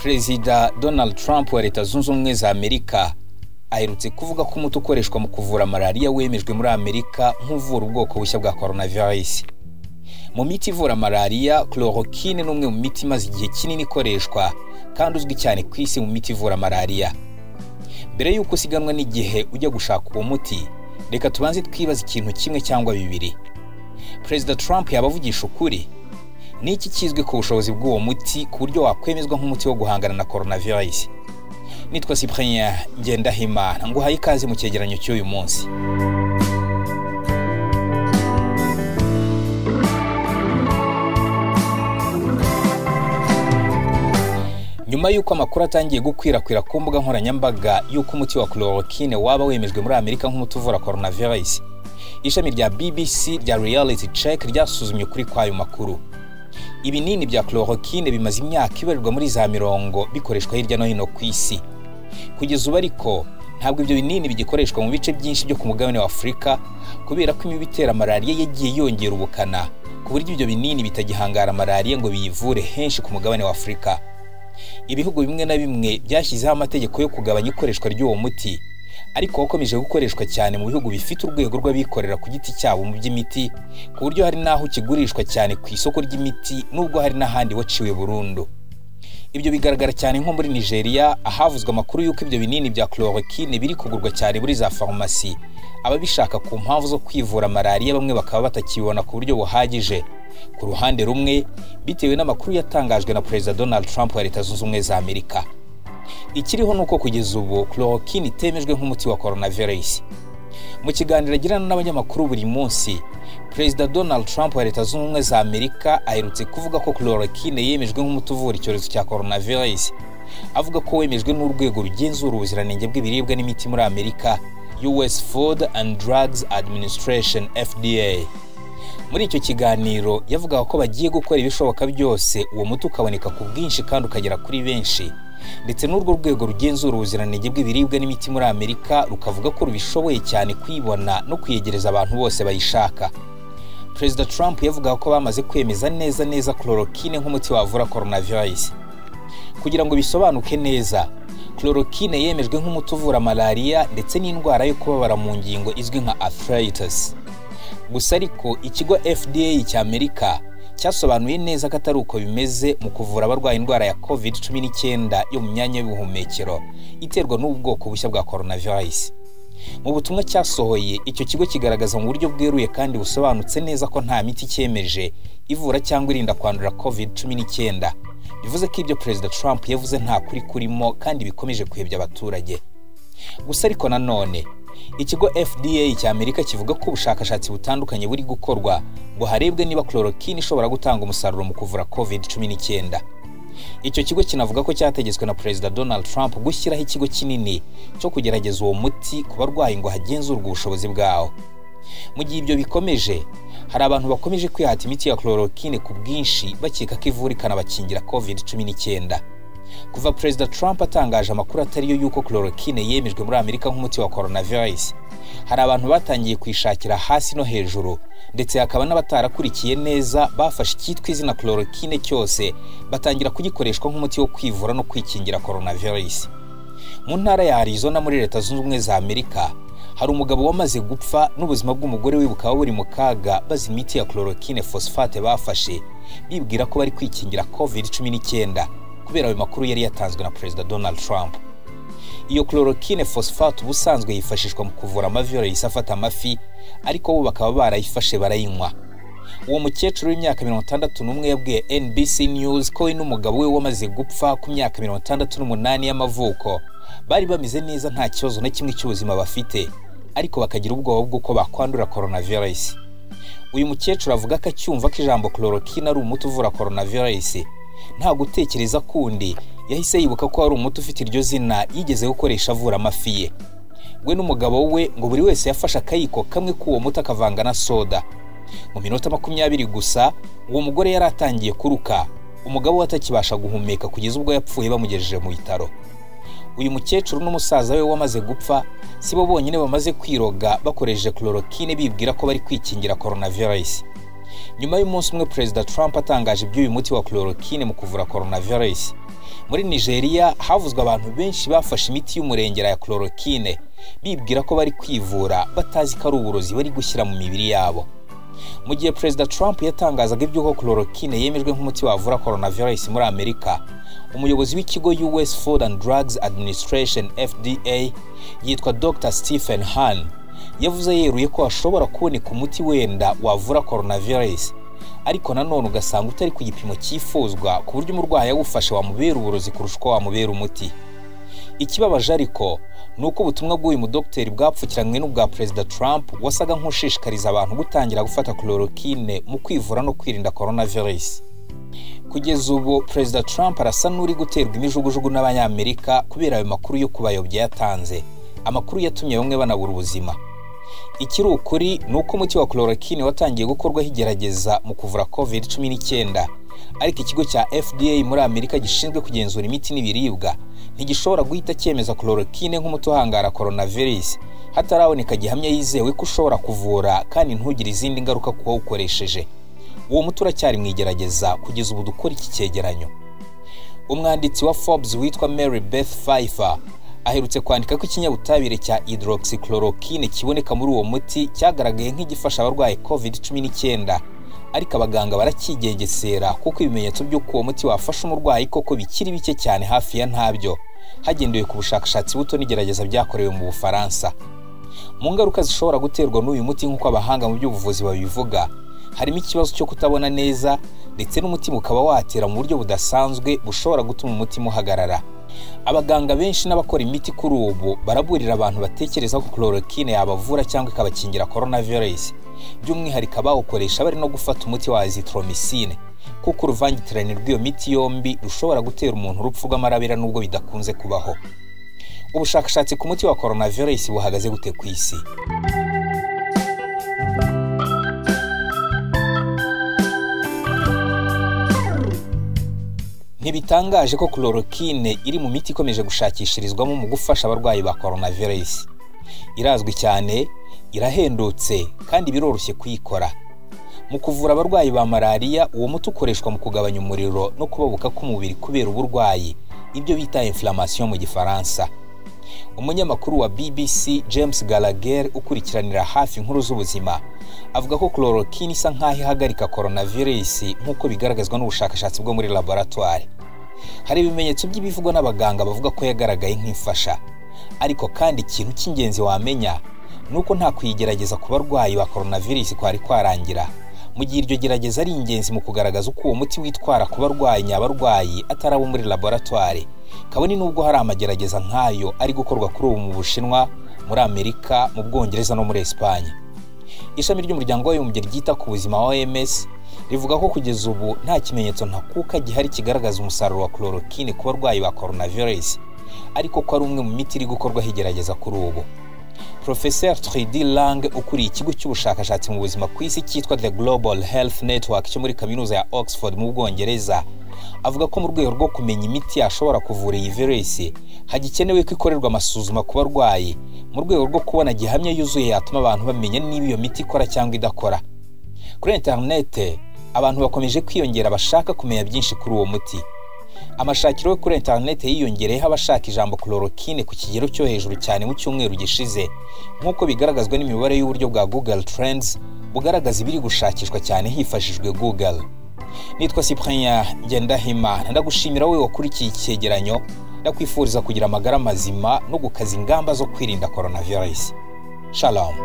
Perezida Donald Trump wa Leta Zunze Ubumwe za Amerika aherutse kuvuga ko umuti ukoreshwa mu kuvura malariya wemejwe muri Amerika nk'uvura ubwoko bushya bwa coronavirus. Mu miti ivura malariya, chloroquine ni umwe mu miti imaze igihe kinini ikoreshwa kandi uzwi cyane ku isi mu miti ivura malariya. Mbere y'uko usiganwa n'igihe ujya gushaka uwo muti, reka tubanze twibaze ikintu kimwe cyangwa bibiri. Perezida Trump yaba avugisha ukuri? Ni iki kizwi ku bushobozi bw'uwo muti ku buryo wakwemezwa nk'umuti wo guhangana na coronavirus? Nitwa Cyprien Ngendahimana, nguhaye ikaze mu cyegeranyo cy'uyu munsi. Nyuma y'uko amakuru atangiye gukwirakwira ku mbuga nkoranyambaga y'uko umuti wa chloroquine waba wemejwe muri Amerika nk'umuti uvura coronavirus, ishami rya BBC rya Reality Check ryasuzumye ukuri kw'ayo makuru. Ibinini bya chloroquine bimaze imyaka ibarirwa muri za mirongo bikoreshwa hirya no hino ku isi. Kugeza ubu ariko ntabwo ibyo binini bigikoreshwa mu bice byinshi byo ku mugabane wa Afurika kubera ko imibu itera malariya yagiye yongera ubukana, ku buryo ibyo binini bitagihangara malariya ngo biyivure henshi ku mugabane wa Afurika. Ibihugu bimwe na bimwe byashyizeho amategeko yo kugabanya ikoreshwa ry'uwo muti, ariko wakomeje gukoreshwa cyane mu bihugu bifite urwego rw'abikorera ku giti cyabo mu by'imiti, ku buryo hari n'aho ukigurishwa cyane ku isoko ry'imiti nubwo hari n'ahandi waciwe burundu. Ibyo bigaragara cyane nko muri Nigeria, ahavuzwe amakuru y'uko ibyo binini bya chloroquine biri kugurwa cyane muri za farumasi, ababishaka ku mpamvu zo kwivura malariya bamwe bakaba batakibona ku buryo buhagije. Ku ruhande rumwe, bitewe n'amakuru yatangajwe na Perezida Donald Trump wa Leta Zunze Ubumwe za Amerika. Ikiriho ni uko kugeza ubu chloroquine itemejwe nk'umuti wa coronavirus. Mu kiganiro agirana n'abanyamakuru buri munsi, Perezida Donald Trump wa Leta Zunze Ubumwe za Amerika aherutse kuvuga ko chloroquine yemejwe nk'umuti uvura icyorezo cya coronavirus, avuga ko wemejwe n'urwego rugenzura ubuziranenge bw'ibiribwa n'imiti muri Amerika, US Food and Drugs Administration FDA. Muri icyo kiganiro yavugaga ko bagiye gukora ibishoboka byose uwo muti ukaboneka ku bwinshi kandi ukagera kuri benshi, ndetse n'urwo rwego rugenzura ubuziranenge bw'ibiribwa n'imiti muri Amerika rukavuga ko rubishoboye cyane kuyibona no kuyegereza abantu bose bayishaka. Perezida Trump yavugaga ko bamaze kwemeza neza neza chloroquine nk'umuti wavura coronavirus. Kugira ngo bisobanuke neza, chloroquine yemejwe nk'umuti uvura malariya ndetse n'indwara yo kubabara mu ngingo izwi nka arthritis. Gusa ariko ikigo FDA cya Amerika cyasobanuye neza ko atari uko bimeze mu kuvura abarwaye indwara ya COVID-19 yo mu myanya y'ubuhumekero iterwa n'ubwoko bushya bwa coronavirus. Mu butumwa cyasohoye, icyo kigo kigaragaza mu buryo bweruye kandi busobanutse neza ko nta miti cyemeje ivura cyangwa irinda kwandura COVID-19. Bivuze ko ibyo Perezida Trump yavuze nta kuri kurimo kandi bikomeje kuyobya abaturage. Gusa ariko nanone ikigo FDA cya Amerika kivuga ko ubushakashatsi butandukanye buri gukorwa ngo harebwe niba chloroquine ishobora gutanga umusaruro mu kuvura COVID-19. Icyo kigo kinavuga ko cyategetswe na Perezida Donald Trump gushyiraho ikigo kinini cyo kugerageza uwo muti ku barwayi ngo hagenzurwe ubushobozi bwawo. Mu gihe ibyo bikomeje, hari abantu bakomeje kwihata imiti ya chloroquine ku bwinshi bakeka ko ivura ikanabakingira COVID-19. Kuva Perezida Trump atangaje amakuru atariyo y'uko chloroquine yemejwe muri Amerika nk'umuti wa coronavirus, hari abantu batangiye kuyishakira hasi no hejuru, ndetse hakaba n'abatarakurikiye neza bafashe icyitwa izina chloroquine cyose batangira kugikoreshwa nk'umuti wo kwivura no kwikingira coronavirus. Mu ntara ya Arizona muri Leta Zunze Ubumwe za Amerika, hari umugabo wamaze gupfa n'ubuzima bw'umugore we bukaba buri mu kaga bazi imiti ya chloroquine phosphate bafashe bibwira ko bari kwikingira COVID-19 kubera ayo makuru yari yatanzwe na Perezida Donald Trump. Iyo chloroquine phosphate ubusanzwe yifashishwa mu kuvura amavirus afata amafi, ariko bo bakaba barayifashe barayinywa. Uwo mukecuru w'imyaka 61 yabwiye NBC News ko we n'umugabo we wamaze gupfa ku myaka 68 y'amavuko bari bameze neza nta kibazo na kimwe cy'ubuzima bafite, ariko bakagira ubwoba bw'uko bakwandura coronavirus. Uyu mukecuru avuga ko acyumva ko ijambo chloroquine ari umuti uvura coronavirus, nta gutekereza kundi yahise yibuka ko hari umuti ufite iryo zina yigeze gukoresha avura amafi ye. We n'umugabo we ngo buri wese yafashe akayiko kamwe k'uwo muti akavanga na soda. Mu minota 20 gusa uwo mugore yari atangiye kuruka, umugabo we atakibasha guhumeka kugeza ubwo yapfuye bamugejeje mu bitaro. Uyu mukecuru n'umusaza we wamaze gupfa si bo bonyine bamaze kwiroga bakoresheje chloroquine bibwira ko bari kwikingira coronavirus. Nyuma y'umunsi umwe Perezida Trump atangaje iby'uyu muti wa chloroquine mu kuvura coronavirus, Muri Nigeria havuzwe abantu benshi bafashe imiti y'umurengera ya chloroquine bibwira ko bari kwivura, batazi ko ari uburozi bari gushyira mu mibiri yabo. Mu gihe Perezida Trump yatangazaga iby'uko chloroquine yemejwe nk'umuti wavura coronavirus muri Amerika, umuyobozi w'ikigo US Food and Drugs Administration FDA yitwa Dr. Stephen Hahn yavuze yeruye ko hashobora kuboneka umuti wenda wavura coronavirus, ariko nanone ugasanga utari ku gipimo cyifuzwa ku buryo umurwayi awufashe wamubera uburozi kurusha uko wamubera umuti. Ikibabaje ariko ni uko ubutumwa bw'uyu mudogiteri bwapfukiranywe n'ubwa Perezida Trump wasaga nk'ushishikariza abantu gutangira gufata chloroquine mu kwivura no kwirinda coronavirus. Kugeza ubu Perezida Trump arasa n'uri guterwa imijugujugu n'Abanyamerika kubera ayo makuru yo kubayobya yatanze, amakuru yatumye bamwe banabura ubuzima. Ikiri ukuri ni uko umuti wa chloroquine watangiye gukorwaho igerageza mu kuvura COVID-19, ariko ikigo cya FDA muri Amerika gishinzwe kugenzura imiti n'ibiribwa ntigishobora guhita cyemeza chloroquine nk'umuti uhangara coronavirus hataraboneka gihamya yizewe ko ushobora kuvura kandi ntugire izindi ngaruka ku wawukoresheje. Uwo muti uracyari mu igerageza kugeza ubu dukora iki cyegeranyo. Umwanditsi wa Forbes witwa Mary Beth Pfeiffer aherutse kwandika ko ikinyabutabire cya hydroxychloroquine kiboneka muri uwo muti cyagaragaye nk'igifasha abarwaye COVID-19, ariko abaganga baracyigengesera kuko ibimenyetso by'uko uwo muti wafasha umurwayi koko bikiri bike cyane, hafi ya ntabyo, hagendewe ku bushakashatsi buto n'igerageza byakorewe mu Bufaransa. Mu ngaruka zishobora guterwa n'uyu muti nk'uko abahanga mu by'ubuvuzi babivuga, harimo ikibazo cyo kutabona neza ndetse n'umutima ukaba watera mu buryo budasanzwe bushobora gutuma umutima uhagarara. Abaganga benshi n'abakora imiti kuri ubu baraburira abantu batekereza ko chloroquine yabavura cyangwa ikabakingira coronavirus, by'umwihariko abawukoresha bari no gufata umuti wa azithromycin, kuko uruvangitirane rw'iyo miti yombi rushobora gutera umuntu urupfu rw'amarabira nubwo bidakunze kubaho. Ubushakashatsi ku muti wa coronavirus buhagaze gute ku isi? Ntibitangaje ko chloroquine iri mu miti ikomeje gushakishirizwamo mu gufasha abarwayi ba coronavirus. Irazwi cyane, irahendutse kandi biroroshye kuyikora. Mu kuvura abarwayi ba malaria, uwo muti ukoreshwa mu kugabanya umuriro no kubabuka k'umubiri kubera uburwayi, ibyo bita inflammation mu Gifaransa. Umunyamakuru wa BBC James Gallagher ukurikiranira hafi inkuru z'ubuzima avuga ko chloroquine isa nk'aho ihagarika coronavirus nk'uko bigaragazwa n'ubushakashatsi bwo muri laboratoire. Hari ibimenyetso by'ibivugwa n'abaganga bavuga ko yagaragaye nk'ifasha, ariko kandi ikintu cy'ingenzi wamenya ni uko nta kuyigerageza ku barwayi ba coronavirus kwari kwarangira, mu gihe iryo gerageza ari ingenzi mu kugaragaza uko uwo muti witwara ku barwayi nyabarwayi atari abo muri laboratoire, kabone nubwo hari amagerageza nk'ayo ari gukorwa kuri ubu mu Bushinwa, muri Amerika, mu Bwongereza no muri Espagne. Ishami ry'umuryango w'abibumbye ryita ku buzima OMS rivuga ko kugeza ubu nta kimenyetso ntakuka gihari kigaragaza umusaruro wa chloroquine ku barwayi ba coronavirus, ariko ko ari umwe mu miti iri gukorwaho igerageza kuri ubu. Professeur Trudy Lang ukuriye ikigo cy'ubushakashatsi mu buzima ku isi cyitwa The Global Health Network cyo muri kaminuza ya Oxford mu Bwongereza, avuga ko mu rwego rwo kumenya imiti yashobora kuvura iyi virusi hagikenewe ko ikorerwa amasuzuma ku barwayi mu rwego rwo kubona gihamya yuzuye yatuma abantu bamenya niba iyo miti ikora cyangwa idakora. Kuri interinete abantu bakomeje kwiyongera bashaka kumenya byinshi kuri uwo muti. Amashakiro yo kuri interinete yiyongereyeho abashaka ijambo chloroquine ku kigero cyo hejuru cyane mu cyumweru gishize, nk'uko bigaragazwa n'imibare y'uburyo bwa Google Trends bugaragaza ibiri gushakishwa cyane hifashishijwe Google. Nitwa Cyprien Ngendahimana, ndagushimira wowe wakurikiye iki cyegeranyo, ndakwifuriza kugira amagara mazima no gukaza ingamba zo kwirinda coronavirus. Shalom.